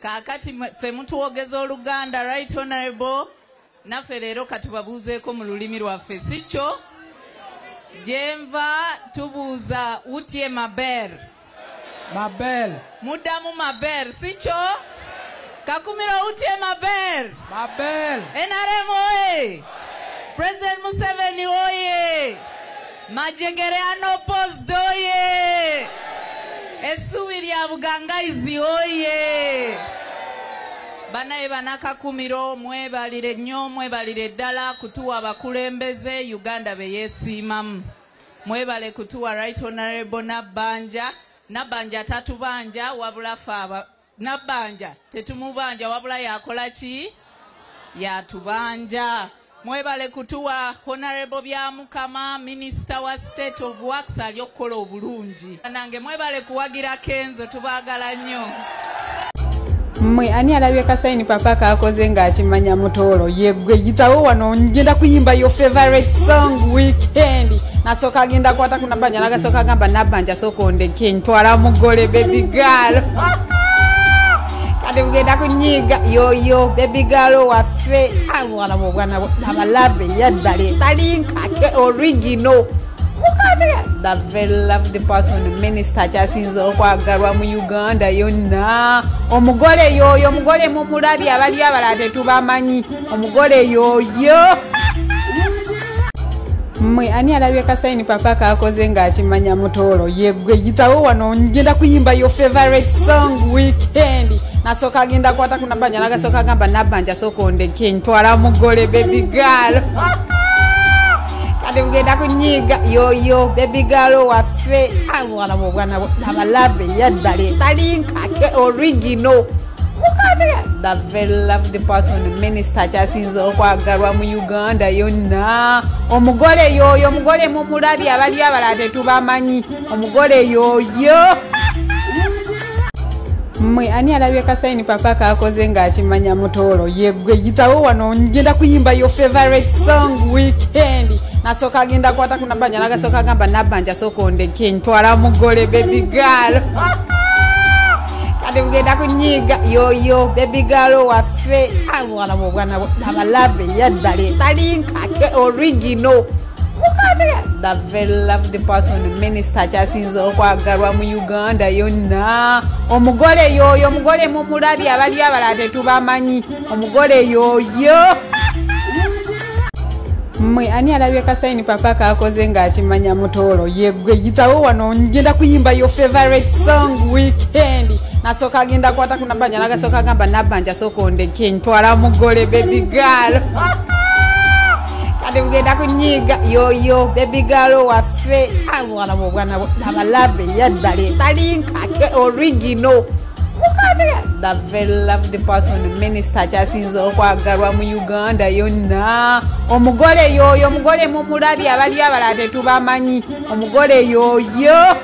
Kaakati ffe mutuwogeza Oluganda, right honorable, naffe leero katubabuuzeeko mu lulimi lwaffe, si kyo? Gyenva tubuuza utye maber. Mabel. Muddamu maber, si kyo? Kakumiro utye maber. Mabel. NRM oye! President Museveni oye! Majegere unopposed oye! Essuubi lya Bugangaizi oye! Banaye banakakumiro mwebalire nnyo, mwebalire ddala kutuwa abakulembeze Uganda be yeesiimamu. Mwebale kutuwa right honorable Nabbanja. Nabbanja tatubanja wabula ffe Nabbanja tetumubanja wabula yakola ki? Yatubanja. Mwebale kutuwa honorable Byamukama, Minister wa State of Works ali okukola obulungi. Nange mwebale kuwagira Kenzo, tubaagala nnyo. Mmwe ani alabye kasayini papa kakoze ng'akimanya mutoolo? Yeggwe yitawo wano ngenda kuyimba your favorite song weekend. Nasooka agenda kwata ku Nabbanja n'agasooka agamba Nabbanja sooka ondeke ntwala mugole baby girl. Kati mugenda kunyiiga yoyo baby girl waffe. Mwana bwana abalabe yaddala talinkake original. The very loved person, minister kyasinze okwagalwa mu Uganda yonna. Omugole yoyo, omugole mumulabye, abali abalala tetubamanyi. Omugole yoyo. Mmwe ani alabye kasayini papa kakoze ng'akimanya mutoolo? Yeggwe yitawo wano ngenda kuyimba your favorite song weekend. Nasooka agenda kwata ku Nabbanja n'agasooka agamba Nabbanja sooka ondeke ntwala mugole baby girl. Kati mugenda kunyiiga yoyo baby girl waffe. Mwana bwana abalabe yaddala talinkake original. The very loved person, minister kyasinze okwagalwa mu Uganda yonna. Omugole yoyo, omugole mumulabye, abali abalala tetubamanyi. Omugole yoyo. Mmwe ani alabye kasayini papa kakoze ng'akimanya mutoolo? Yeggwe yitawo wano ngenda kuyimba your favorite song weekend. Nasooka agenda kwata ku Nabbanja n'agasooka agamba Nabbanja sooka ondeke ntwala mugole baby girl. Kati mugenda kunyiiga yoyo baby girl waffe. Mwana bwana abalabe yaddala talinkake original. The very loved person, minister kyasinze okwagalwa mu Uganda yonna. Omugole yoyo, omugole mumulabye, abali abalala tetubamanyi. Omugole yoyo. Mmwe ani alabye kasayini papa kakoze ng'akimanya mutoolo? Yeggwe yitawo wano ngenda kuyimba your favorite song weekend. Nasooka agenda kwata ku Nabbanja n'agasooka agamba Nabbanja sooka ondeke ntwala mugole baby girl. Kati mugenda kunyiiga yoyo baby girl waffe. Mwana bwana abalabe yaddala talinkake original. The very loved person, minister kyasinze okwagalwa mu Uganda yonna. Omugole yoyo, omugole mumulabye, abali abalala tetubamanyi. Omugole yoyo.